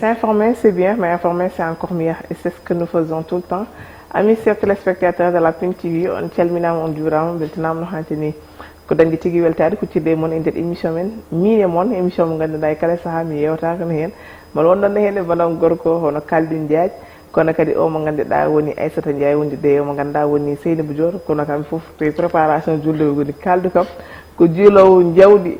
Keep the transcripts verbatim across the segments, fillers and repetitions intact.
S'informer, c'est bien, mais informer, c'est encore meilleur. Et c'est ce que nous faisons tout le temps. Amis chers téléspectateurs de la Pin T V, on calminama, on juurama, beltanama no hantini. Ko dañde tigi weltaade huccirde e mon e nder émission men, miin e mon, émission mo ngannduɗaa e kala sahaa mi yeewtaaka no heen. Mbaɗa wonɗon no heen e banam gorko hono Kalidou Ndiaye, kono kadi o mo ngannduɗaa woni Aissata Ndiaye, wondude e o mo ngannduɗaa woni Seynabou Dior, kono kam fof to e préparation julde o woni Kalidou kam ko jiiloowo njawdi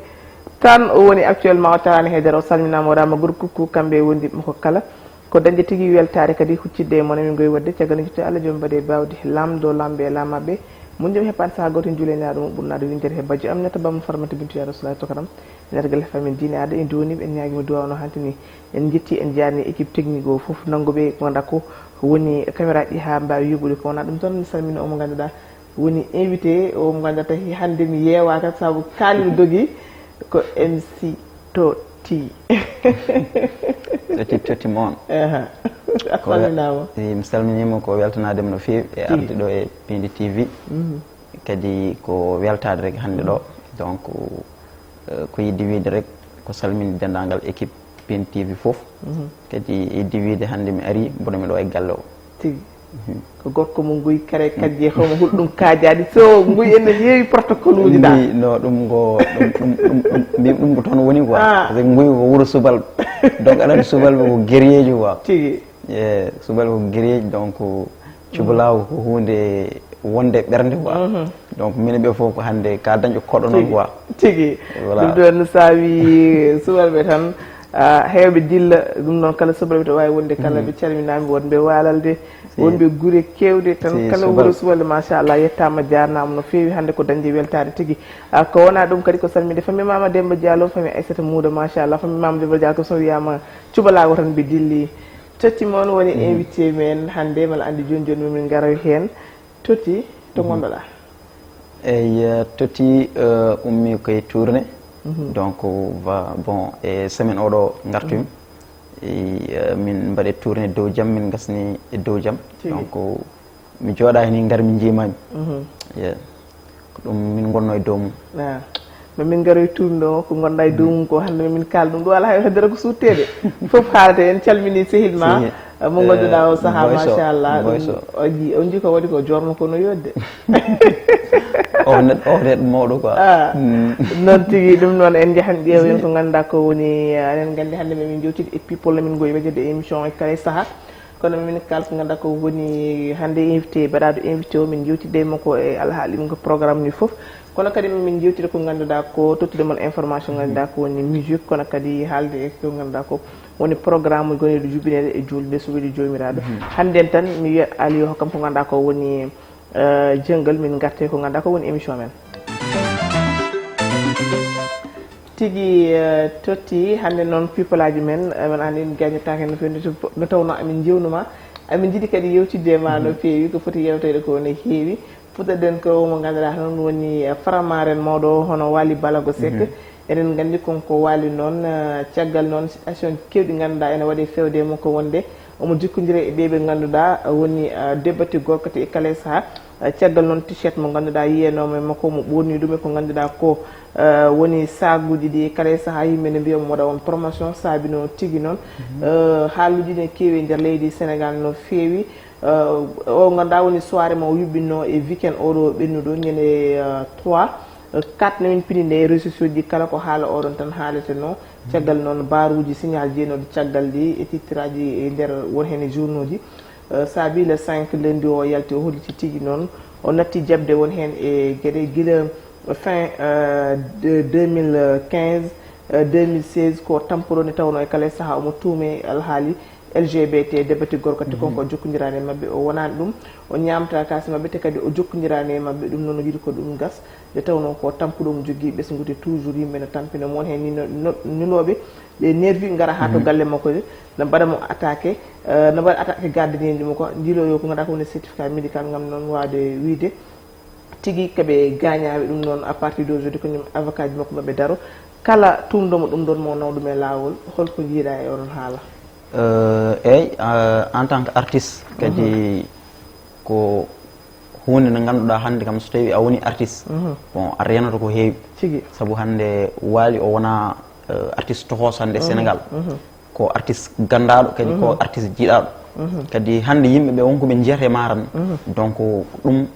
tan o woni actuellement, o taraani haydara, o salminaama, o waɗaama gros coucou, kamɓe e wondiɓɓe makko kala. Ko dañde tigi weltaare kadi huccitde e mon, emin ngoy waɗde caggal nde jetti Allah joom mbaɗe baawdi, laamɗo laamɓe e laamaaɓe, muñɗo heɓan sahaa gooto en juulenaaɗo mum ɓurnaaɗo winndere he bajjo Aminata Bamma Farmata Bintu Ya Rasulaay Tokaram, nder galle famin diine aada e duwaniiɓe, en ñaagima duwaaw no hantini. En njetti, en jaarni équipe technique o fof, nannguɓe ko ngannduɗaa ko woni caméra ɗi haa mbaawi yuɓude, ko wonaa ɗum tan, mi salmina o mo ngannduɗaa woni invité o mo ngannduɗaa tawi hannde mi yeewaaka sabu Kalidou dogi ko M C Toti. Toti, Toti moon. Aha. A Ko we- salminaama. Eh, mi salminiima, ko weltanaade mi no feewi e Tigi. Arde ɗo e Pindi T V. Mhm. Kadi ko weltaade rek hannde ɗo. Donc, eh, ko yiɗde wiyde rek ko salminde denndaangal équipe Pindi T V fof. Mhm. Kadi yiɗde wiyde hannde mi arii, mboɗo mi ɗo e galle o. Tigi. Ko gorko mo nguy kare kadi e homo hul ɗum kaajaani so nguy ene heewi protocole uji da. Nguy, no, ɗum ko ɗum ɗum ɗum ɗum mbimi ɗum ko toon woni quoi. Ah. Parce que nguy ko wuro subalɓe. Donc aɗa anndi subalɓe ko guerrier ji quoi. Tigi. E subalɓe ko guerrier ji, donc cubalaagu ko huunde wonde ɓernde quoi. Mhm. Donc minen ɓe fof ko hannde ka dañƴo koɗo noon quoi. Tigi. Voilà. Ɗum ɗoon no saawi subalɓe tan. Ah, heewɓe dilla ɗum noon kala subalɓe to waawi wonde kala ɓe calminaama, wonɓe waalalde, wonɓe gure keewɗe tan, kala wuro subalɓe, machallah, yettaama, jaarnaama no feewi. Hannde ko dañde weltaare tigi. Ah, ko wonaa ɗum kadi ko salminde famille Mama Demba Diallo, famille Aissata Mouda, machallah, famille Mama Demba Diallo kam so wiyaama cubalaagu tan ɓe dilli. Toti moon woni invité men hannde, mala anndi jooni jooni min ngaroy heen. Toti, to ngonɗoɗaa? Eyi, eh, Toti, eh, ummi koye tournée. Mhm. Donc va, bon, e semaine oɗo ngartumi. Mhm. E, eh, min mbaɗe tournée dow jam, min ngasni e dow jam. Tigi. Donc mi jooɗaaki ni ngar mi njiimaami. Mhm. Yeah. Ko ɗum min ngonno e dow mum. Ah. Mamin ngaroy tournée o, ko ngonɗaa e dow mum ko hannde mamin kaal ɗum ɗo, alaa hay heddere ko suuttede. Fof haalate, en calmini sehil ma. Mo ngannduɗaa o sahaa, machallah, ɗum o jii, on jii ko waɗi ko joorno ko no yodde. O net o net mawɗo quoi. Ah, noon tigi. Ɗum noon en njahan ƴeewen ko ngannduɗaa ko woni, aɗen nganndi hannde mamin jewtide e people, min ngoyi wejede e émission e kala sahaa. Kono min kala ko ngannduɗaa ko woni hannde invité, baɗaaɗo invité o, min jewtide e makko e alhaali mum ko programme ni fof. Kono kadi min jewtide ko ngannduɗaa ko tottude mon information ngannduɗaa ko woni musique, kono kadi haalde e ko ngannduɗaa ko woni programme goniɗo jubinede e julde suwedi joomiraaɗo. Mhm. Hannde en tan mi wiya Aliou hokkam ko ngannduɗaa ko woni, eh, jëngal, min ngarte ko ngannduɗaa ko woni émission men. Tigi, eh, Toti, hannde noon people aji men, eh, men anndi en gañotaake no feewi, no tawnoo amin njewnuma, amin njiɗi kadi yewtidde e ma no feewi, ko foti yewteede ko no heewi. Puɗɗoɗen ko mo ngannduɗaa noon woni, eh, faramaren mawɗo o, hono Waly Balago Seck. Mhm. Eɗen nganndi kon ko Waly noon, eh, caggal noon situation keewɗi ngannduɗaa ene waɗe fewde e makko wonde omo jokkondira e ɓe ɓe ngannduɗaa woni, eh, debbo e gorko e kala e sahaa. Eh, caggal noon t-shirt mo ngannduɗaa yiyanooma e makko, mo ɓoorni ɗum e ko ngannduɗaa ko, eh, woni saaguuji ɗi kala e sahaa yimɓe ne mbiya mo waɗa on promotion, saabino tigi noon. Mhm. Eh, haaluuji ne keewi e nder leydi Sénégal no feewi. Eh, o ngannduɗaa woni soirée mo o yuɓɓinno e weekend oɗo ɓennuɗo ñande, eh, trois, eh, quatre ne min pini nde e réseaux sociaux ji kala ko haala oɗon tan haaletenoo. Caggal noon baaruuji signal jeenooɗi caggal ɗi e titraaji e nder won heen e journaux ji. Eh, saabi le cinq lundi o yalti o holliti tigi noon o natti jaɓde won heen e geɗe gila fin, eh, de deux mille quinze, eh, deux mille seize ko tampuɗo nde tawnoo e kala e sahaa omo tuume alhaali L G B T, debbo e gorko, te konko o jokkondiraani e maɓɓe, o wonaani ɗum, o ñaamata kaas maɓɓe, te kadi o jokkondiraani e maɓɓe, ɗum noon o yiɗi ko ɗum gas, nde tawnoo ko tampuɗo omo jogii ɓesngu, te toujours yimɓe no tampina mo, heen ni no, no, nulooɓe, ɓe nervi ngara haa to galle makko, no mbaɗa mo attaqué, eh, no mbaɗa attaqué gardien ji makko, njiiloyo ko ngannduɗaa ko woni certificat médical ngam noon waawde wiyde tigi ko ɓe gaañaaɓe. Ɗum noon à partir d'aujourd'hui ko ñoom avocat ji makko maɓɓe daro, kala tuumdo mo ɗum ɗoon mo naw ɗum e laawol. Holko njiiɗaa e onon haala? Eh, eyi, eh, en tant que artiste kadi ko huunde nde ngannduɗaa hannde kam so tawi a woni artiste, bon, a reenata ko heewi. Tigi. Sabu hannde Waly o wonaa, eh, artiste toxo hannde Sénégal. Mhm. ko artiste ganndaɗo, kadi ko artiste jiiɗaɗo. Kadi hannde yimɓe ɓe wonko ɓe jiyata e ma tan, donc ko ɗum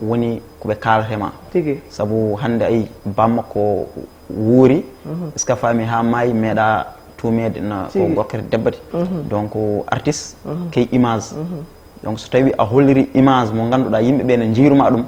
woni ko ɓe kaalata e ma. Tigi. Sabu hannde ay bamma ko wuuri, est-ce que a faami, ha maayi, meeɗa tuumeede na ko Tigi. Gorkete debbati. Donc artiste kay image. Donc so tawi a holliri image mo ngannduɗaa yimɓe ɓe ne njiiruma ɗum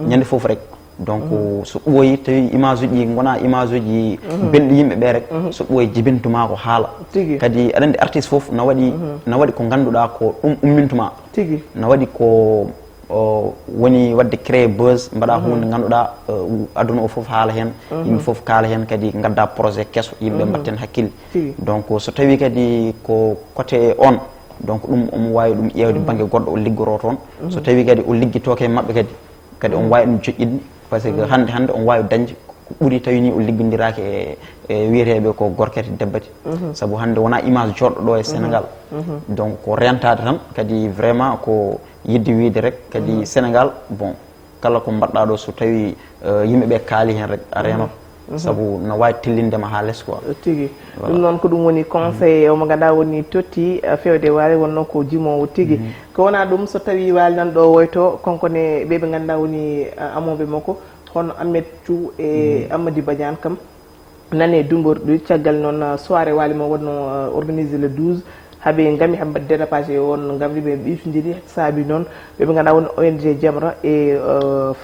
ñande fof rek, donc so ɓooyi tawi image uji ɗi ngonaa image uji belɗi yimɓe ɓe rek, so ɓooyi jibintuma ko haala. Tigi. Kadi aɗa anndi artiste fof na waɗi na waɗi ko ngannduɗaa ko ɗum ummintuma. Tigi. Na waɗi ko o woni waɗde créer buzz, mbaɗa huunde ngannduɗaa, eh, aduna o fof haala heen, yimɓe fof kaala heen, kadi ngadda projet keso, yimɓe mbatten hakkille. Tigi. Donc so tawi kadi ko côté on, donc ɗum omo waawi ɗum ƴeewde bannge goɗɗo, o liggoro toon. So tawi kadi o liggitooke e maɓɓe kadi, kadi omo waawi ɗum joƴƴinde, par ce que hannde hannde omo waawi dañde ko ɓuri tawi ni o liggondiraaki e e wiyeteeɓe ko gorkete debbati. Sabu hannde wonaa image jooɗɗo ɗo e Sénégal. Donc ko rentaade tan, kadi vraiment ko yidde wiyde rek, kadi Sénégal, bon, kala ko mbaɗɗa ɗo, so tawi eh, yimɓe ɓe kaali heen rek, a reenoto. Sabu no waawi tellinde ma haa les quoi. Tigi. Voilà. Ɗum noon ko ɗum woni conseil o mo ngannduɗaa woni totti, eh, fewde waali wonno ko jimoowo tigi. Ko wonaa ɗum, so tawi waali nan ɗo woyto, konko ne ɓe ɓe ngannduɗaa woni, eh, amooɓe makko, hono Ahmed Thiou e Amady Badiane kam nane dumbor ɗi. Caggal noon, eh, soirée waali mo wonno, eh, organisé le douze, haaɓe ngami haaɓe mbaɗi dérapage e on ngamri, ɓe ɓiitondiri, saabi noon ɓe ɓe ngannduɗaa woni O N G Jamra e, eh,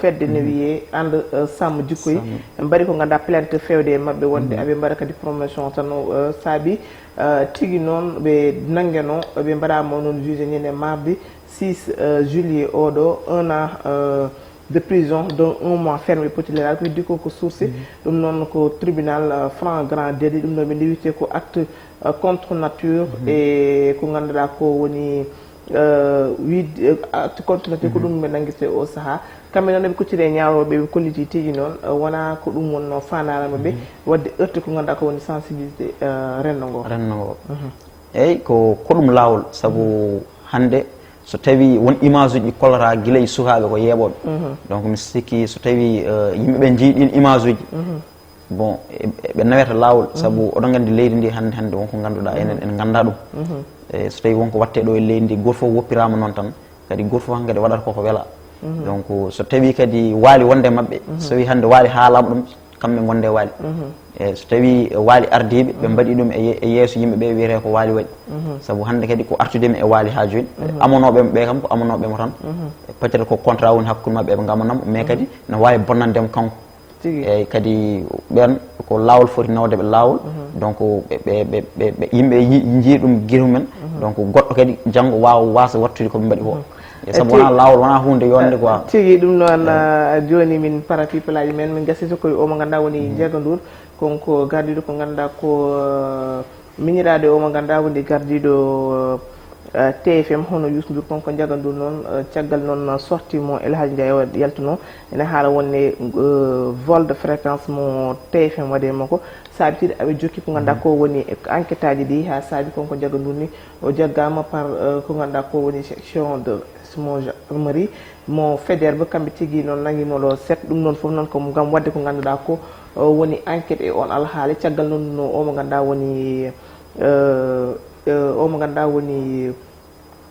fedde ne wiyee And, eh, Sàmm Jikko Yi. Ɓe mbaɗi ko ngannduɗaa plainte fewde e maɓɓe wonde aɓe mbaɗa kadi promotion tan, eh, saabi, eh, tigi noon ɓe nanngeno, ɓe mbaɗaama noon jugé ñande mardi six, eh, juillet oɗo, un an, eh, de prison, dont un mois ferme, ɓe poti lelaade ko heddi ko ko sursis. Ɗum noon ko tribunal, eh, flagrant délit, ɗum ɗo ɓe nde wiyetee ko acte, eh, contre nature, e ko ngannduɗaa ko woni, eh, wiide, eh, acte contre nature ko ɗum ɓe nanngirtee o sahaa. Kamɓe noon ɓe kocciri e ñaawooɓe, ɓe kolliti tigi noon, eh, wonaa ko ɗum wonno faandaare maɓɓe, waɗde heurté ko ngannduɗaa ko woni sensibilité, eh, renndo ngo. Renndo ngo. Eyyi, ko, ko ɗum laawol, sabu hannde so tawi won image uji kollata gila e sukaaɓe ko yeeɓooɓe. Donc mi sikki so tawi, eh, yimɓe ɓe njii ɗin image uji, bon, e, e ɓe naweta laawol, sabu oɗon nganndi leydi ndi hannde, hannde won ko ngannduɗaa enen en nganndaa ɗum. E so tawi won ko waɗtee ɗo e leydi ndi, gooto fof woppiraama noon tan, kadi gooto fof hankadi waɗata koko wela. Donc so tawi kadi waali wonde maɓɓe, so tawi hannde waali haalama ɗum, kamɓe ngonde waali. E so tawi waali ardiiɓe, ɓe mbaɗi ɗum e ye-, e yeeso yimɓe ɓe, wiyetee ko waali waɗi. Sabu hannde kadi ko artude mi e waali haa jooni. Amonooɓe mo ɓe kam ko amonooɓe mo tan. Peut-être ko contrat woni hakkunde maɓɓe, ɓe ngamanamo, mais kadi no waawi bonnande mo kanko. Tigi. Eyyi, kadi ɓen ko laawol foti nawde ɓe laawol. Donc ɓe, ɓe, ɓe, ɓe, ɓe yimɓe yi-, njii ɗum gila mumen. Donc goɗɗo kadi janngo waawa waasa wattude ko ɓe mbaɗi ko. E sabu wonaa laawol, wonaa huunde yonde quoi. Tigi, ɗum noon, ah, jooni min para people aji men, min ngasii ko e o mo ngannduɗaa woni Ndiaga Ndour, kanko gardiiɗo ko ngannduɗaa ko, ah, miñiraaɗo e o mo ngannduɗaa woni gardiiɗo, ah, T F M, hono Youssou Ndour, kanko Ndiaga Ndour noon, ah, caggal noon sortie mo El Hadj Ndiaye o yaltuno, ene haala wonde, ah, vol de fréquence mo T F M waɗi e makko, saabi tigi aɓe jokki ko ngannduɗaa ko woni enquête aji ɗi, haa saabi kanko Ndiaga Ndour ni o jaggaama par, eh, ko ngannduɗaa ko woni section de mo gendarmerie mo Faidherbe, kamɓe tigi noon nangi mo le sept. Ɗum noon fof noon ko ngam waɗde ko ngannduɗaa ko, eh, woni enquête e on alhaali. Caggal noon no o mo ngannduɗaa woni, eh, eh, o mo ngannduɗaa woni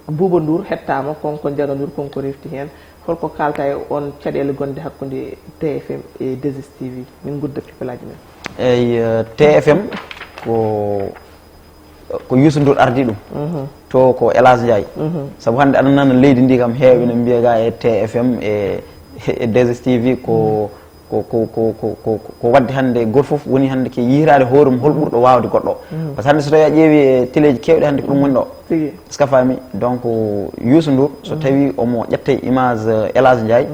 Bouba Ndour hettaama, kanko Ndiaga Ndour, kanko refti heen. Holko kaalta e on caɗeele gonɗe hakkunde T F M e deux S T V? Min ngudda people aji men. Eyyi, eh, T F M ko ko Youssou Ndour ardi ɗum. To ko El Hadj Ndiaye. Sabu hannde aɗa nana leydi ndi kam heewi ne mbiya ga e T F M e, e deux S T V ko, ko, ko, ko, ko, ko, ko waɗde hannde gooto fof woni hannde ke yiytaade hoore mum hol ɓurɗo waawde goɗɗo. Par ce que hannde so tawi a ƴeewi e teleji keewɗi hannde ko ɗum woni ɗo. Tigi. Est-ce que a faami? Donc Youssou Ndour so tawi omo ƴetta image, euh, El Hadj Ndiaye,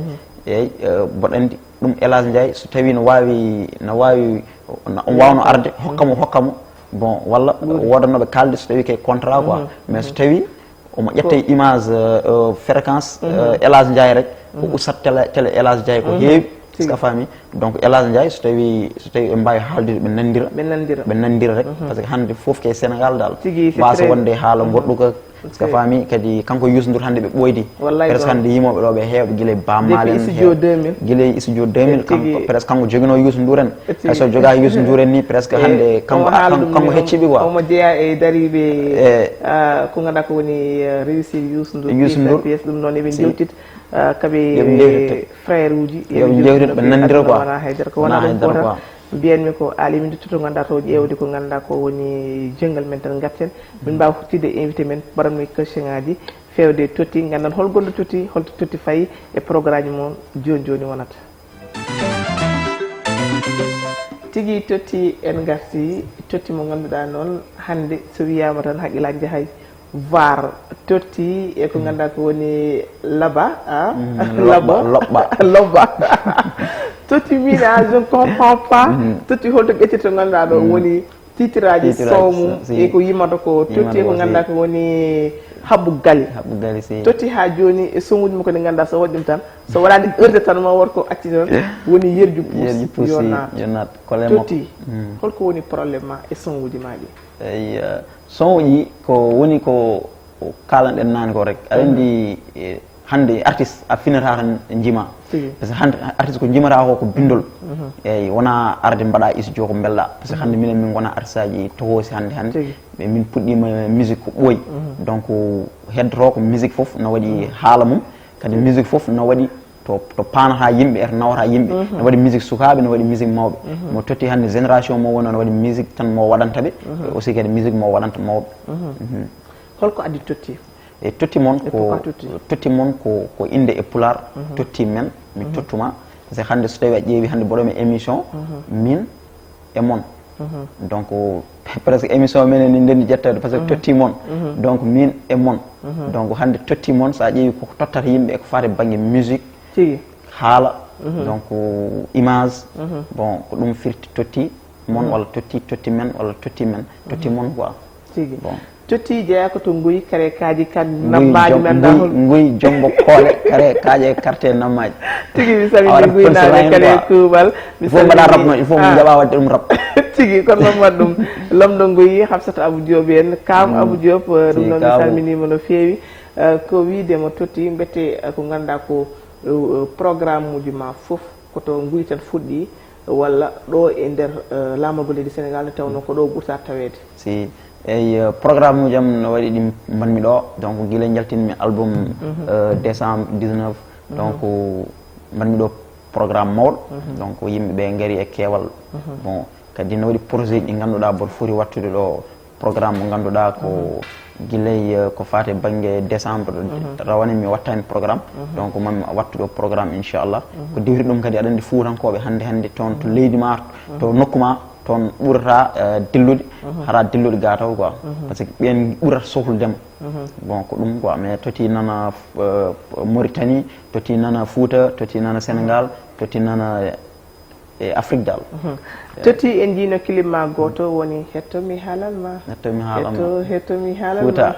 eyyi, euh, mboɗo anndi ɗum El Hadj Ndiaye so tawi no waawi, no waawi, no, omo waawno arde, hokka mo, hokka mo. Bon, walla woodanooɓe kaalde so tawi kay contrat quoi. Mais so tawi omo ƴetta e image, euh, euh, fréquence, euh, El Hadj Ndiaye rek, ko ustat télé, télé El Hadj Ndiaye ko heewi. Est-ce que a faami? Donc El Hadj Ndiaye so tawi, so tawi ɓe mbaawi haaldude, ɓe nanndira. Ɓe nanndira. Ɓe nanndira rek, par ce que hannde fof kay Sénégal dal. Tigi, c'est waasa très wonde haala goɗɗo ka Parce que faami kadi kanko Youssou Ndour hannde ɓe ɓooydi. Presque hannde yimooɓe ɗo ɓe heewɓe gila e Baaba Maal en, gila e Issoudjo deux mille, kanko presque kanko joginoo Youssou Ndour en. Hay so jogaaki Youssou Ndour en ni presque hannde kanko kanko hecciɓe quoi. Omo jeyaa e dariiɓe ko ngannduɗaa ko woni réussir Youssou Ndour. Youssou Ndour. Ɗum noon eɓe njewtit kaɓe frère uji. Yo ɓe njewtit ɓe nanndira quoi. Wona haydara ko wona ɗum gootal. Mbiyanmi ko Aly min duttoto ngannduɗaa to ƴeewde ko ngannduɗaa ko woni jenngal men tan ngarten. Min mbaawa huccitde invité men mbaɗanmi questionngaaji feewde Totti, nganndan hol gonɗo Totti, holto Totti fayi e programme mum jooni jooni wonata. Tigi Totti en ngarti, Totti mo ngannduɗaa noon hannde so wiyaama tan haqqillaaji njahay var, Totti e ko ngannduɗaa ko woni laba a laba loɓɓa. Loɓɓa. Totti mbiɗa je ne comprends pas. Totti holto ƴettirta ngannduɗaa ɗo woni titre aji son mum e ko yimata ko. Totti e ko ngannduɗaa ko woni habbu gali. Habbu gali si. Totti haa jooni e son uji makko ɗi ngannduɗaa so waɗi ɗum tan so waɗaani heure tan ma worko acci tan woni yerju puus. Yerju puus yo naat. Totti holko woni problème ma e son uji ma ɗi? Eyi, son uji ko woni ko kalanɗen naane ko rek aɗa anndi. Hannde artiste a finata tan jima. Parce que hannde artiste ko jimata ko ko bindol. Eyyi wona arde mbaɗa studio ko mbelɗa parce que hannde minen min gona artiste aji tohosi hannde hannde. Ɓe min puɗɗima musique ko ɓooyi. Donc heddoto ko musique fof no waɗi haala mum. Kadi musique fof no waɗi to to panata yimɓe eto nawata yimɓe. No waɗi musique sukaɓe no waɗi musique mawɓe. Mo Totti hannde génération mo woni no waɗi musique tan mo waɗanta ɓe. Aussi kadi musique mo waɗanta mawɓe. Holko addi Totti? E Totti mon ko Totti mon ko ko inde e pular. Totti men mi tottuma. Parce que hannde so tawi a ƴeewi hannde mboɗo mi émission min e mon. Donc presque émission menen ni ndendi ƴettede parce que Totti mon. Donc min e mon. Donc hannde Totti mon so a ƴeewi koko tottata yimɓe e ko fate banggue musique. Tigi. Haala. Donc image. Bon ko ɗum firti Totti mon walla Totti Totti men walla Totti men Totti mon quoi. Tigi. Bon. Totti jeeya ko to nguy kare kaaji kan nammaji men da hol nguy jombo koole kare kaaje carte nammaji. Tigi mi salmini nguy naɓe kare kuuɓal. Il faut mbaɗa rap noon il faut mi jaɓa wadde ɗum rap. Tigi kono noon waɗ ɗum lomɗo nguy Hafsata Abou Diop en kam Abou Diop ɗum noon mi salminima no feewi. Ko wiide mo Totti mbete ko ngannduɗaa ko programme uji ma fof ko to nguy tan fuɗɗi walla ɗo e nder laamagol leydi Sénégal nde tawnoo ko ɗo ɓurta taweede? Si eyi programme uji am no waɗi ɗi mbaɗmi ɗo donc gila njaltinmi album décembre dix-neuf donc mbaɗmi ɗo programme mawɗo donc yimɓe ɓe ngari e keewal. Bon kadi no waɗi projet ji ɗi ngannduɗaa mboɗo foti wattude ɗo programme mo ngannduɗaa ko gilay ko faati e bannge décembre rawane mi wattani programme. Donc mami wattuɗo programme inchallah. Ko dewri ɗum kadi aɗa anndi fuutankooɓe hannde hannde toon to leydi ma to nokku ma toon ɓurata dillude hara dillude ga taw quoi. Parce que ɓen ɓurata sohludema. Bon ko ɗum quoi mais Totti nana Mauritanie, Totti nana Fouta, Totti nana Sénégal, Totti nana e Afrique dal. Totti en jiino clip ma gooto woni hetto mi haalal ma. Hetto mi haalal ma. Hetto mi haalal ma. Fouta.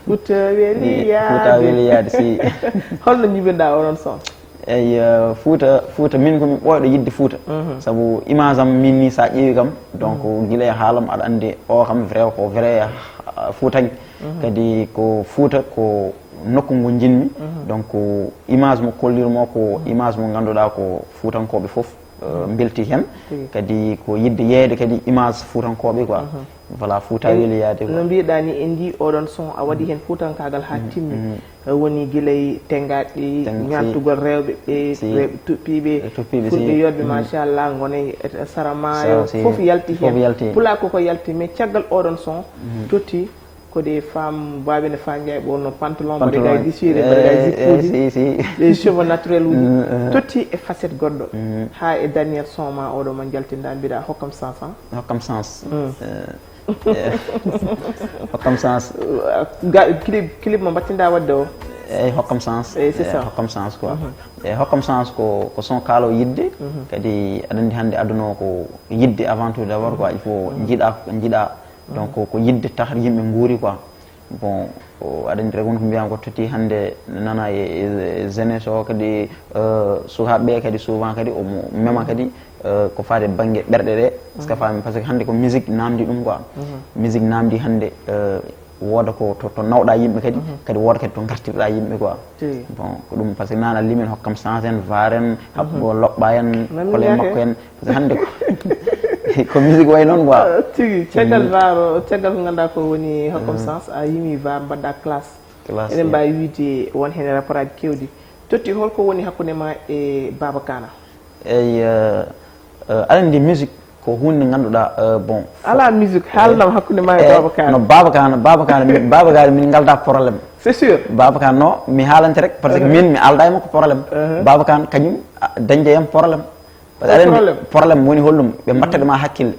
Fouta weli yaade. Fouta weli yaade si. Holno jibinɗa onon son? Eyi Fouta Fouta min komi ɓooyɗo yidde Fouta. Sabu image am min ni sa ƴeewi kam donc gila e haalam aɗa anndi o kam vrai ko vrai Foutanke. Kadi ko Fouta ko nokku ngu jinmi donc image mo kollirmo ko image mo ngannduɗaa ko fuutankooɓe fof mbelti heen. Kadi ko yidde yeeyde kadi image fuutankooɓe quoi. Voilà Fouta weli yaade quoi. No mbiɗa ni en njii oɗon son a waɗi heen fuutankaagal haa timmi. Woni gilay tenngaɗi ñaantugol rewɓe ɓe rewɓe tuppiiɓe fulɓe yodɓe machallah ngonay sara maayo fof yalti heen. Pula koko yalti mais caggal oɗon son Totti ko des femmes baabine fa njaay ɓorno pantalon mbaɗe gay dissuede mbaɗe gay jippuji les cheveux naturel uji. Totti e facette goɗɗo ha e daniel son ma oɗo ma jaltinda mbiɗa hokkam sens an. Hokkam sens. Hokkam sens. Clip clip mo mbattinda wadde o? Eyyi hokkam sens. Eyyi c'est ça. Hokkam sens quoi. Eyyi hokkam sens ko ko son kaalo yidde. Kadi aɗa anndi hannde aduna o ko yidde avant tout d'abord quoi il faut jiiɗa jiiɗa donc ko yidde tahat yimɓe nguuri quoi. Bon aɗa anndi rek woni ko mbiyam ko Totti hannde nana e jeunesse o kadi sukaaɓe ɓe kadi souvent kadi omo mema kadi ko faati bannge ɓerɗe ɗe. Parce que faami parce que hannde ko musique namdi ɗum quoi. Musique namdi hannde wooda ko to, to nawɗa yimɓe kadi, kadi wooda kadi to ngartirɗa yimɓe quoi. Bon, ko ɗum, parce que nana limen hokkam chance en, var en, haɓɓo loɓɓa en, kole makko en. Parce que hannde ko, ko musique way noon quoi. Tigi, caggal var o, caggal ko ngannduɗaa ko woni hokkam chance, a yimi var, mbaɗɗa classe. Classe, eɗen mbaawi wiide won heen rapport aji keewɗi. Totti, holko woni hakkunde ma e Baba Kana? Eyi, aɗa anndi musique ko huunde nde ngannduɗaa, bon. Alaa musique, haalnam hakkunde ma e Baba Kana. No Baba Kana, Baba Kana, min, Baba Kana min ngalda problème. C'est sûr. Baba Kana, no, mi haalante rek, parce que min mi alda e makko problème. Baba Kana kañum, dañde e am problème. Parce que aɗa anndi problème woni hollum, ɓe mbatta ɗum haa hakkille.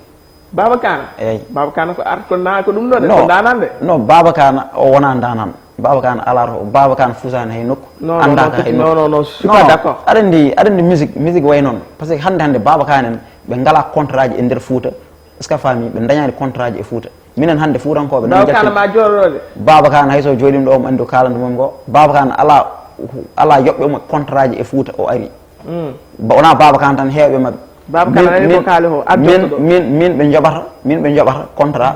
Baba Kana? Eyi. Baba Kana ko art, ko na, ko ɗum ɗo de, ko ndanan de. No, Baba Kana o wona ndanan. Baba Kana alaa to, Baba Kana fusaani hay nokku. Anndaka hay nokku. Non, non, non, je suis pas d'accord. Aɗa anndi, aɗa anndi musique, musique way noon. Parce que hannde, hannde Baba Kana en, ɓe ngalaa contrat ji e nder Fuuta. Est-ce que a faami? Ɓe ndañaani contrat ji e Fuuta. Minen hannde Fuutankooɓe, Baba Kana ma jooɗo de. Baba Kana hay so jooɗiima ɗo, omo anndi o kaalanta mum ngo. Baba Kana alaa, alaa yoɓɓe mo contrat ji e Fuuta, o ari. Ba, wonaa Baba Kana tan, heewɓe maɓɓe. Baba Kana nani ko kaali ko, min, min, min ɓe njoɓata, min ɓe njoɓata contrat,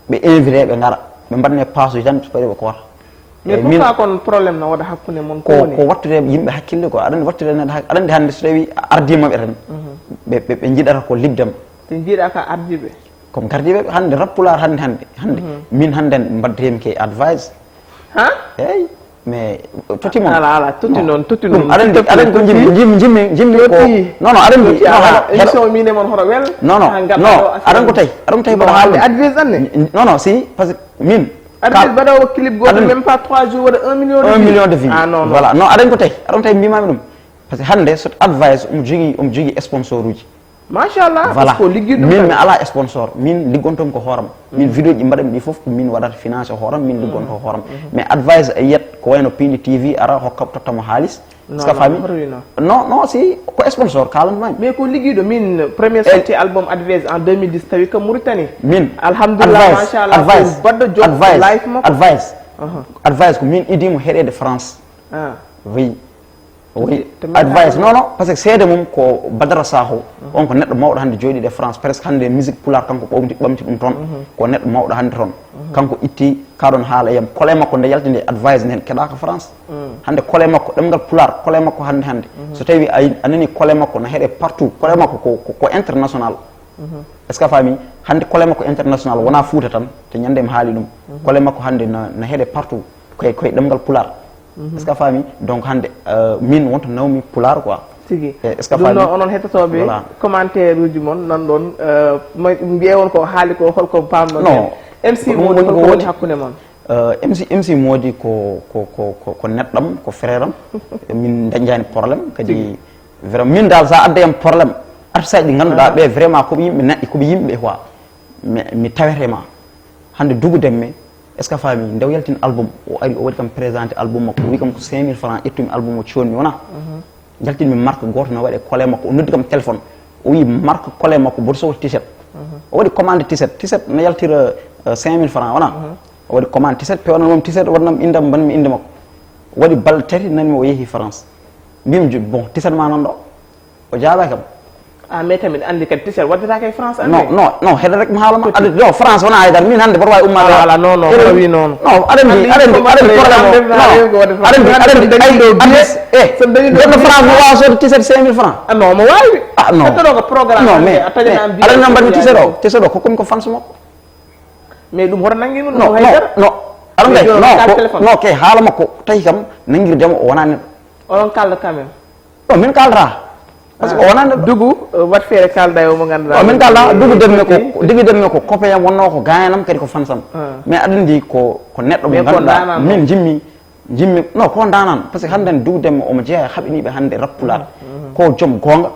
ɓe invité ɓe ngara, ɓe mbaɗne paasuji tan, so paari ɓe koota. Mais pourquoi kon problème no waɗa hakkunde mon ko, ko wattude yimɓe hakkille ko, aɗa anndi wattude neɗɗo hak-, aɗa anndi hannde so tawi a ardiima ɓe tan, ɓe, ɓe, ɓe njiɗata ko liɓde ma. Ɓe njiɗa ka ardiiɓe. Comme gardiiɓe hannde, rap pulaar hannde, hannde, hannde. Min hannde mbaddiimi ke advice. Ha? Eyi. Mais totti mon. Ala, ala, totti non, totti non. Aɗa anndi, aɗa anndi ko jimmi, jimmi, jimmi, jimmi ko. Non, non, aɗa anndi, non, ha, émission min e mon hoto wel. Non, non, non, aɗa anndi ko tawi, aɗa anndi ko tawi mboɗo haalde. Advice anne? Non, non, si, parce que min. Advice mbaɗoowo clip gooto, même pas trois jours, waɗa un million de vues. Un million de vues. Ah, non, non. Voilà, non, aɗa anndi ko tawi, aɗa anndi ko tawi mbimami ɗum. Parce que hannde so advice omo jogii, omo jogii sponsor uji. Machallah, voilà. Parce que ko liggiɗo ɗum min kadi. Mi alaa sponsor, min liggontomi ko hooram. Min vidéo ji mbaɗami ɗi fof ko min waɗata financé hooram, min liggonto hooram. Mais advice a yiyat ko wayno Pindi T V ara hokka tottamo haalis. Est-ce que a faami? Non, non, si ko sponsor kaalanto mami. Mais ko liggiɗo min premier sorti album advice en deux mille dix tawi ko Mauritanie. Min. Alhamdulillah, advice, machallah, advice, ko baɗɗo job advice, life makko. Advice. Advice ko min idimo heɗede France. Ah. Oui. Oui. Advice, non, non, parce que seede mum ko Badara Sakho, on ko neɗɗo mawɗo hannde jooɗiiɗo e France, presque hannde musique pulaar kanko ɓamti, ɓamti ɗum toon, ko neɗɗo mawɗo hannde toon. Kanko itti kaɗon haala yam, kole makko nde yalti nde advice nden keɗaaka France. Hannde kole makko, ɗemngal pulaar, kole makko hannde, hannde. So tawi a, a nani kole makko na heɗe partout, kole makko ko, ko, ko international. Est-ce que a faami? Hannde kole makko international, wonaa Fuuta tan, te ñande mi haali ɗum. Kole makko hannde na, na heɗe partout, koye, koye ɗemngal pulaar. Est-ce que a faami? Donc hannde, euh, min wonto nawmi pulaar quoi. Tigi. Eh, est-ce que a faami? Ɗum noon, onon hettotooɓe, voilà, commentaire uji mon nan ɗon, euh, ma-, mbiye won ko haali ko, holko pamɗon heen? Non. M C Mody, holko woni hakkunde mon? Euh, M C, M C Mody ko, ko, ko, ko, ko neɗɗam, ko frère am. Min dañjaani problème, kadi. Tigi. Vraiment, min dal sa adde yam problème, artiste aji ɗi ngannduɗaa ɓe vraiment ko ɓe yimɓe neɗɗi, ko ɓe yimɓe quoi. Mi, mi tawete ma. Hannde Dougou Deme, est-ce que a faami? Nde o yaltini album, o ari, o waɗi kam présenté album makko, o wi kam ko cinq mille francs ƴettumi album o codmi, wona? Jaltinmi marque gooto no waɗe kole makko, o noddi kam téléphone. O wi marque kole makko, mboɗo sohla t-shirt. O waɗi commande t-shirt, t-shirt no yaltira, euh, cinq mille francs, wona? O waɗi commande t-shirt, pewnanmi t-shirt, waɗanam indam, mbaɗmi inde makko. Waɗi balɗe tati, nanmi o yehi France. Mbimi, bon, t-shirt ma nan ɗo. O jaabaaki kam. Ah, mais tamit anndi kadi t-shirt waddataake e France, anndi? Non, non, non, heɗe rek mi haala ma. Adde, yo, France wona haydara. Min hannde mboɗo waawi ummaade. Ala, ala, non, non, wi noon. Non, aɗa anndi, aɗa anndi, aɗa anndi problème o. Non, aɗa anndi, aɗa anndi, aɗa anndi, eh, so dañi ɗo jonno France no waawa soodde t-shirt cinq mille francs. Ah, non, mo waawi. Ah, non. Hettoɗo ko programme. Non, mais, a taƴana am, aɗa anndi, mbaɗmi t-shirt o, t-shirt o ko, ko fans makko. Mais ɗum hoto nanngi ɗum, non, haydara. Non, aɗa anndi, non, ko, non, ke haala makko tawi kam nanngirdemo o wona neɗɗo. Oɗon kalda quand même. Non, min kaldata. Parce que o wonani neɗɗo. Dugu, eh, wat feere kalda e o mo ngannduɗaa. Non, min kalda, Dugu Demme ko, Dugu Demme ko copain am, wonno ko gaañanam, kadi ko fansam. Mais aɗa anndi ko, ko neɗɗo mo ngannduɗaa, min jimmi, jimmi, non, ko ndanan. Parce que hannde Dugu Demme omo jeyaa e haɓiniiɓe hannde rap pulaar. Ko joom goonga,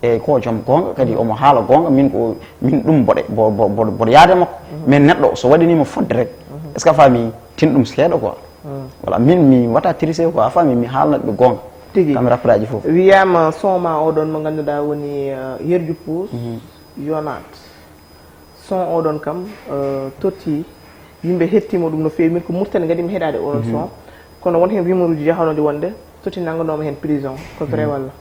e ko joom goonga, kadi omo haala goonga, min ko, min ɗum mboɗe, mbo-, mbo-, mboɗo, mboɗo yaade makko. Mais neɗɗo so waɗaniima fodde rek, est-ce que a faami, tin ɗum seeɗa quoi. Voilà, min mi wata tricher quoi, a faami, mi haalnat ɓe goonga. Tigi. Kam rappeur aji fof. Wiyaama son ma oɗon mo ngannduɗaa woni, eh, Yerju Puus, yonaat. Son oɗon kam, eh, totti, yimɓe hettiima ɗum no feewi. Min ko Mauritanie ngadimi heɗaade oɗon son. Kono won heen rumeur uji jahanooɗi wonde totti nannganooma heen prison. Ko vrai walla?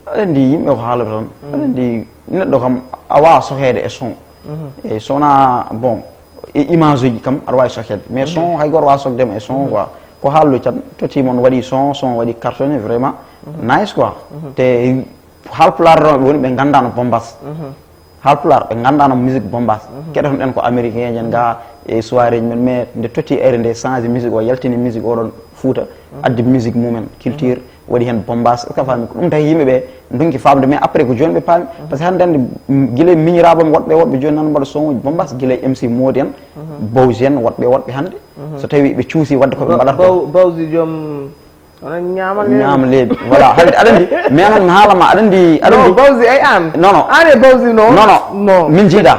Aɗa anndi yimɓe ko haalata tan. Aɗa anndi neɗɗo kam a waawaa soheede e son. Eyi, so wonaa, bon, E image uji kam aɗa wawi sokede, mais son hay goto wawa sokde mo e son quoi. Ko haalɗo tan, totti mon, waɗi son, son waɗi cartonné vraiment nice quoi. Te haalpulaar ɗo ɓe woni, ɓe gandano Bombas. Haalpulaar ɓe gandano musique Bombas. Keɗoton ɗen ko américain en ga e soirée ji men, mais nde totti ere nde change musique o, yaltini musique oɗon Fouta, addi musique mumen, culture, waɗi hen Bombas. Est-ce que a faami? Ko ɗum tawi yimɓe ɓe ndonki famde, mais après ko joni ɓe paami. Parce que hande andi, mm, gila miñiraɓe am woɗɓe, woɗɓe joni nan mbaɗa son uji Bombas, gila M C Modi en, Bawzi en, woɗɓe, woɗɓe hande. So tawi ɓe cuusi wadde ko ɓe mbaɗata ko. Bawzi joom, onon ñaama leeɓi. Ñaama leeɓi. Voilà, hande aɗa andi, mais hande mi haalama, aɗa andi, aɗa andi. Bawzi ay an. Non, non. An e Bawzi non. Non, non. Min jiiɗa.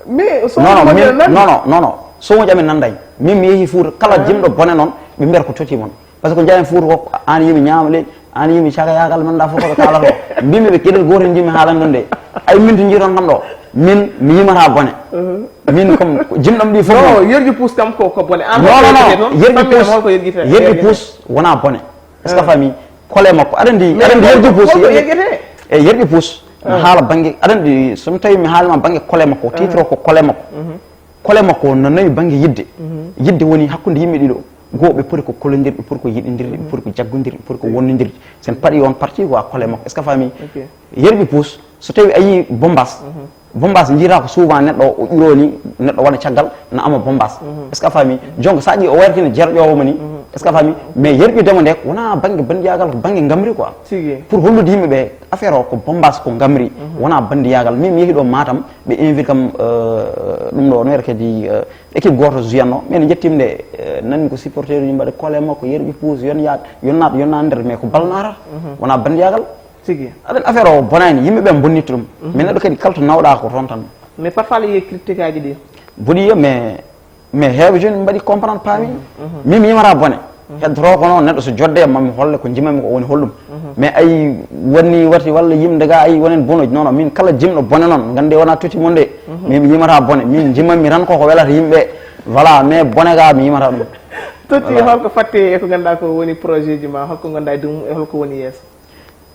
Mais son uji amen nanndi. Non, non, non, non. Son uji amen nanday. Min mi yeehi Fouta, kala jimɗo bone noon, ɓe mbiyata ko totti mon. Parce que ko jaayen Fouta ko, an yimi ñaama leeɓi, an yimi caka yagal man da fof ko ɓe kaalata ko. Mbimi ɓe keɗel gotel jimi haalande ɗum de. Ay min to jiiton kam ɗo. Min mi yimata bone. Min comme jimɗam ɗi fof. Non, yerji puus kam ko, ko bone. An non, non, non. Yerji puus, yerji puus wona bone. Est-ce que a faami? Kole makko. Aɗa andi, aɗa andi yerji puus. E yerji puus. No haala bangge, aɗa andi, so mi tawi mi haalima bangge kole makko, titre o ko kole makko. Kole makko no nawi bangge yidde. Yidde woni hakkunde yimɓe ɗiɗo. Goo ɓe poti ko kolondirde, ɓe poti ko yiɗindirde, ɓe poti ko jaggondirde, ɓe poti ko wonnodirde. Sen paɗi on parti quoi, kole makko. Est-ce que a faami? Yerɓe puus, so tawi a yii Bombas, Bombas jiita ko souvent neɗɗo o ƴuro ni, neɗɗo waɗa caggal, na ama Bombas. Est-ce que a faami? Jonko sa ƴi o wayata kene jerƴowo mo ni. Est-ce que a faami? Mais yerɓidemo nde ko wona bangge bandiyagal, ko bangge ngamri quoi. Pour hollude yimɓe ɓe affaire o ko Bombas, ko ngamri, wona bandiyagal. Min mi yeehi ɗo Matam, ɓe invite kam, euh, ɗum ɗo, no wiyata kadi, euh, équipe goto jouyanno, min jettimde, euh, nanmi ko supporter uji mbaɗa kole makko, yerɓi puus, yon yaat, yon naat, yon naat nder, mais ko bal naata, wona bandiyagal. Tigi. Aɗa andi affaire o bonani, yimɓe ɓe bonnitto ɗum. Mais neɗɗo kadi kala to nawɗa ko toon tan. Mais parfois aɗa yiya critique aji ɗi. Boni yo, mais, mais heewɓe joni mbaɗi comprendre paami. Min mi yimata bone. Heddoto ko noon neɗɗo so jodde e mami holle ko jimami ko woni hollum. Mais ay wonni wati walla yimde ga ay wonen bonoji. Non, non, min kala jimɗo bone noon, gandi wona totti mon de. Min mi yimata bone. Min jimami tan koko welata yimɓe. Voilà, mais bone ga mi yimata ɗum. Totti, voilà. Holko fatti e ko ganduɗa ko woni projet ji ma, holko gonda e dow mum e holko woni yeeso?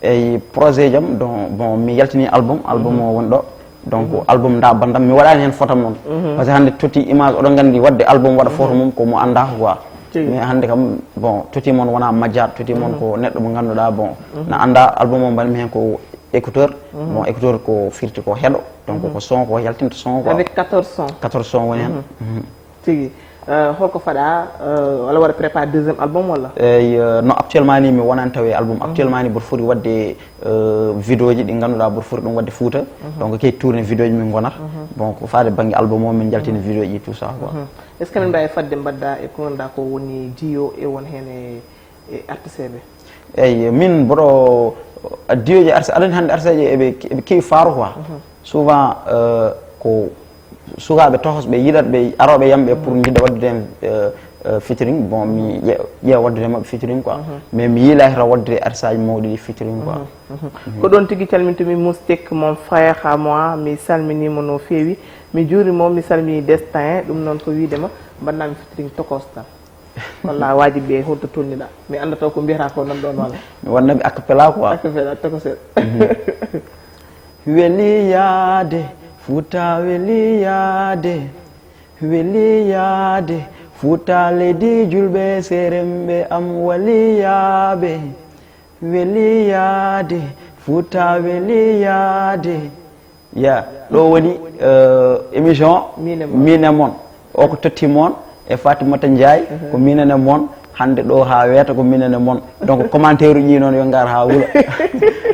Eyi, projet jam, donc, bon, mi yaltini album, album o woni ɗo. Donc, album nda bandam, mi waɗani hen fotam noon. Parce que hande totti image, oɗon gandi wadde album waɗa photo mum ko mo anda quoi. Tigi. Mais hande kam, bon, totti mon wona majjat, totti mon ko neɗɗo mo ganduɗa, bon, na anda album o mbaɗmi hen ko écouteur. Bon, écouteur ko firti ko heɗo, donc ko son ko yaltinta son quoi. Avec quatorze sons. Quatorze sons woni hen. Tigi. Euh, holko faɗa, euh, wala waɗa préparé deuxième album wala? Eyi, euh, non, actuellement ni mi wonani tawi album. Actuellement ni mboɗo foti wadde, euh, vidéo ji ɗi ganduɗa mboɗo foti ɗum wadde Fouta. Donc kay tourné vidéo ji min gonata. Bon, ko faade banggue album o min jaltini vidéo ji tout ça quoi. Est-ce que min mbawi fadde mbadda e ko ganduɗa ko woni duo e won hen e, e artiste ɓe? Eyyi, min mboɗo, duo ji artiste, aɗa andi hande artiste ji eɓe, eɓe kewi faaro quoi. Souvent, euh, ko sukaɓe tohosɓe yiɗatɓe aroɓe yamɓe pour jiɗa waddude hen, euh, euh, featuring. Bon, mi ƴe-, ƴeewa waddude maɓɓe featuring quoi. Mais mi yiila heta waddude artiste aji mawɗi ɗi featuring quoi. Ko ɗon tigi calmintumi Moustique, mon frère à moi, mi salminimo no feewi. Mi juurimo, mi salmini Destin, ɗum noon ko wiidema mbaɗnami featuring tokos tan. Walla wajibi ɓe holto tolniɗa. Mi anda taw ko mbiyata ko nan ɗon walla. Mi wannaɓe acapella quoi. Acapella, tokosel. Weli yaade, Fuuta weli yaade. Weli yaade, Fuuta leydi julɓe, seremɓe am waliyaaɓe. Weli yaade, Fuuta weli yaade. Ya, ɗo woni, euh, émission Min e Mon. Min e Mon. O ko totti mon e Fatimata Ndiaye, ko minen e mon. Hande ɗo ha weeta ko minen e mon. Donc commentaire uji noon yo ngar ha wula.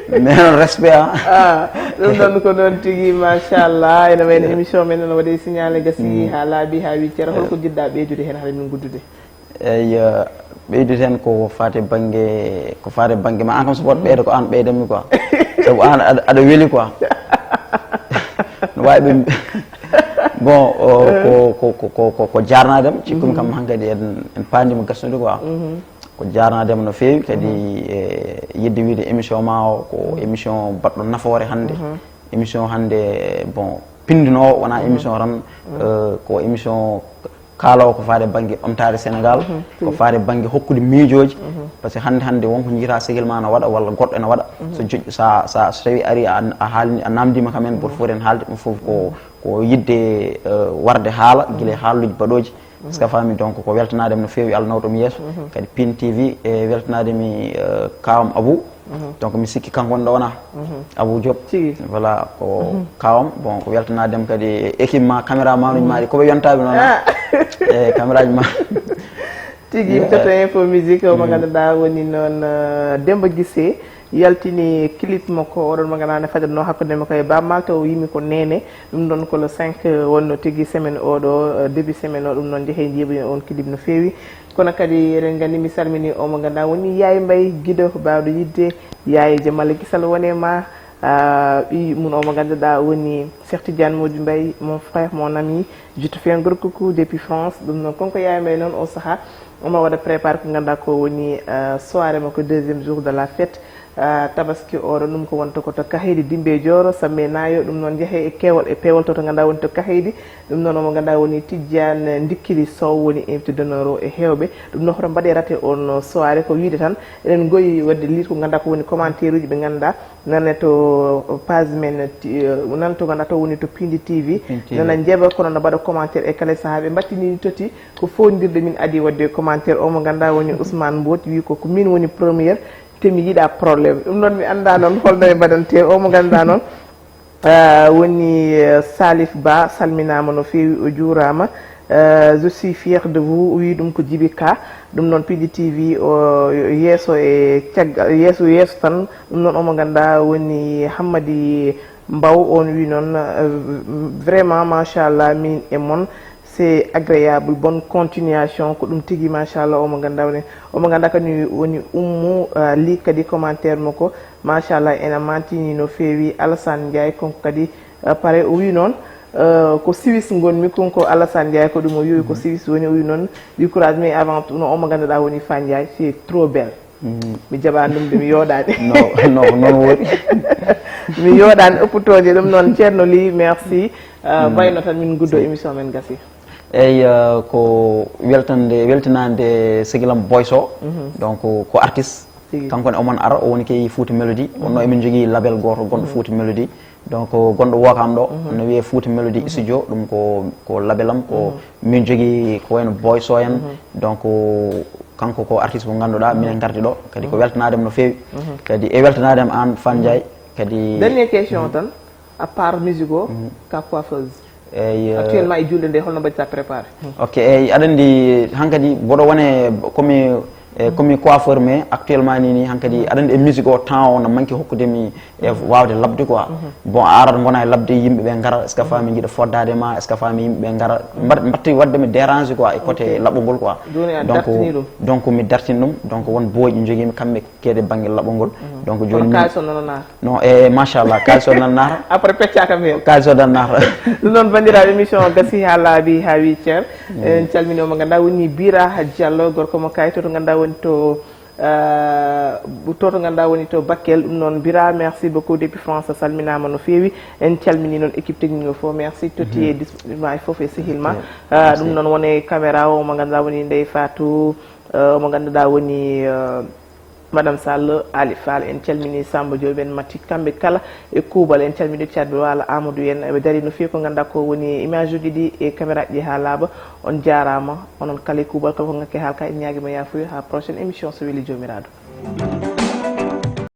Mais noon respect, ah. Ah, ɗum noon ko noon tigi, machallah. Ene wayno émission men noon waɗi signalé gasi ha laaɓi ha wi ceera. Holko jiɗɗa ɓeydude hen haɗa min guddude? Eyyi, ɓeydude hen ko fate banggue, ko fate banggue ma. An kam so woto ɓeydo ko an ɓeydanmi quoi. Sabu an aɗa, aɗa weli quoi. No wawi ɓe bon, o, ko, ko, ko, ko, ko, ko jarnadema, cikkumi kam hankadi en, en pandima gasnude quoi. Ko jarnadema no feewi kadi e yidde wiide émission ma o ko émission baɗɗo nafoore hande. Émission hande, bon, pindinowo, wona émission tan, euh, ko émission Kaalawo ko faade bannge ɓamtaare Sénégal, ko faade bannge hokkude miijooji. Par ce que hannde hannde wonko njiitaa sehil ma no waɗa walla goɗɗo ene waɗa. So joƴƴo, sa, sa, so tawi ari a, a haalni, a namdiima kam en, goto fof en haalde ɗum fof ko, ko yiɗde, eh, warde haala, gila e haalluuji baɗooji. Est-ce que a faami? Donc ko weltanaade mi no feewi, Allah nawta mi yeeso. Kadi Pin T V e weltanaade mi, eh, kaawam Abou. Donc mi sikki kanko woni ɗo wona Abou Diop. Tigi. Voilà, ko kaawam. Bon, ko weltanaade mi kadi e équipe ma, caméra manuji ma ɗi, ko ɓe yontaaɓe noon. E caméraji ma. Tigi, mi totta info musique, o mo ngannduɗaa woni noon, eh, Demba Guissé. Yaltini clip makko, oɗon mo ngannduɗaa ne fadetnoo hakkunde makko e Baaba Maal, taw o yimi ko Neene. Ɗum ɗon ko le cinq wonno tigi semaine oɗo, eh, début semaine o, ɗum noon jehe njiiɓa on clip no feewi. Kono kadi eɗen nganndi mi salmini o mo ngannduɗaa woni Yaay Mbay Gido, baawɗo yiɗde, Yaay Jamala Gisal wone ma, ah, ɓiy mum o mo ngannduɗaa woni Cheikh Tidiane Modou Mbaye, mon frère, mon ami, je te fais un gros coucou depuis France. Ɗum noon, konko Yaay Mbay noon o saha, omo waɗa préparé ko ngannduɗaa ko woni, ah, soirée makko, deuxième jour de la fête, ah, tabaski oɗo, ɗum ko wonta ko to Kahaydi Dimbe Jooro, Samme Naayo, ɗum noon jehe e keewal e peewal to, to ngannduɗaa woni to Kahaydi. Ɗum noon, omo ngannduɗaa woni Tijjaan Ndikkiri Sow woni invité d'honneur o e heewɓe. Ɗum noon, hoto mbaɗe raté on soirée, ko wiide tan, eɗen ngoyi waɗde lire ko ngannduɗaa ko woni commentaire uji ɓe ngannduɗaa nane to page men, ti-, eh, nan to ngannduɗaa to woni to Pindi T V. Pindi T V. Nana njeeɓa, kono no mbaɗa commentaire e kala sahaa. Ɓe mbattini toti ko fowndirde min adii waɗde commentaire. O mo ngannduɗaa woni Ousmane Mbodj, wi ko, ko min woni première, te mi yiɗa problème. Ɗum noon mi annda noon holno e mbaɗantee. O mo ngannduɗaa noon, ah, woni, eh, Salif Ba, salminaama no feewi, o juuraama. Eh, je suis fier de vous, wi ɗum ko Djiby Ka. Ɗum noon Pindi T V o yeeso e caggal, yeeso, yeeso tan. Ɗum noon omo ngannduɗaa woni Hammadi Mbaw, on wi noon, eh, vraiment machallah, min e mon, c'est agréable, bonne continuation, ko ɗum tigi machallah. Omo ngannduɗaa woni, omo ngannduɗaa kadi woni Ummu, eh, li kadi commentaire makko, machallah, ena mantini no feewi. Alassane Ndiaye, konko kadi, eh, pare, o wi noon, eh, ko Suisse ngonmi, konko Alassane Ndiaye ko ɗum o wi, ko Suisse woni, o wi noon, wi courage, mais avant tout, no omo ngannduɗaa woni Fa Ndiaye, c'est trop belle. Mi jaɓaani ɗum de, mi yooɗaani. No, no, ko noon woori. Mi yooɗaani uppotooje ɗum noon. Ceerno Ly, merci. Ah, wayno tan min nguddo émission men gasi. Eyi, ah, ko weltande, weltinaande segilam Boyso. Donc ko artiste. Tigi. Kanko ne omon ara, o woni kay Fouta Melody. Wonno emin jogii label gooto gonɗo Fouta Melody. Donc gonɗo Wokam ɗo, no wiyee Fouta Melody Studio, ɗum ko, ko label am, ko min jogii ko wayno Boy Soyan. Donc kanko ko artiste mo ngannduɗaa, minen ngardi ɗo, kadi ko weltanaade am no feewi. Kadi e weltanaade am aan Fa Ndiaye, kadi. Dernière question tan, à part musique o, ka coiffeuse. Eyi, eh, actuellement e julde nde, holno mbaɗta préparé? Ok, eyi, aɗa anndi hankadi mboɗo wone komi, eh, komi coiffeur, mais actuellement ni, ni hankadi aɗa anndi e musique o temps o no manque hokkude mi e waawde labde quoi. Bon, a arat ngona e labde yimɓe ɓe ngara, est-ce que faami, njiɗa foddaade ma, est-ce que faami, yimɓe ɓe ngara, mbaɗ-, mbaɗti waɗde mi dérange quoi e côté laɓɓugol quoi. Jooni a dartini ɗum. Donc mi dartini ɗum, donc won booyɗi njogiimi kamɓe keede bannge laɓɓugol. Donc jooni. Kono kaalis o nana naata. Non, e machallah, kaalis o nana naata. Après pecca kam heen. Kaalis o nana naata. Ɗum noon, banndiraaɓe, émission o gasi haa laaɓi, haa wi ceer. En calmini o mo ngannduɗaa woni Bira Diallo, gorko mo Kayto, to ngannduɗaa woni to, eh, to, to ngannduɗaa woni to Bakel. Ɗum noon, Bira, merci beaucoup depuis France, a salminaama no feewi. En calmini noon équipe technique o fof, merci. Totti e disponible ma e fof e sehil ma. Eh, ɗum noon, woni caméra o mo ngannduɗaa woni Ndeye Fatou, eh, mo ngannduɗaa woni, eh, Madame Sall, Ali Fall, en calmini Samba Diop, en matti kamɓe kala e kuuɓal, en calmini Thiat Wala Amadou en, ɓe dari no feewi ko ngannduɗaa ko woni image uji ɗi e caméra ji haa laaɓa. On jaaraama, onon kala e kuuɓal, kala ko ngakke haalka, en ñaagiima yaafuya haa prochaine émission so weli Joomiraaɗo.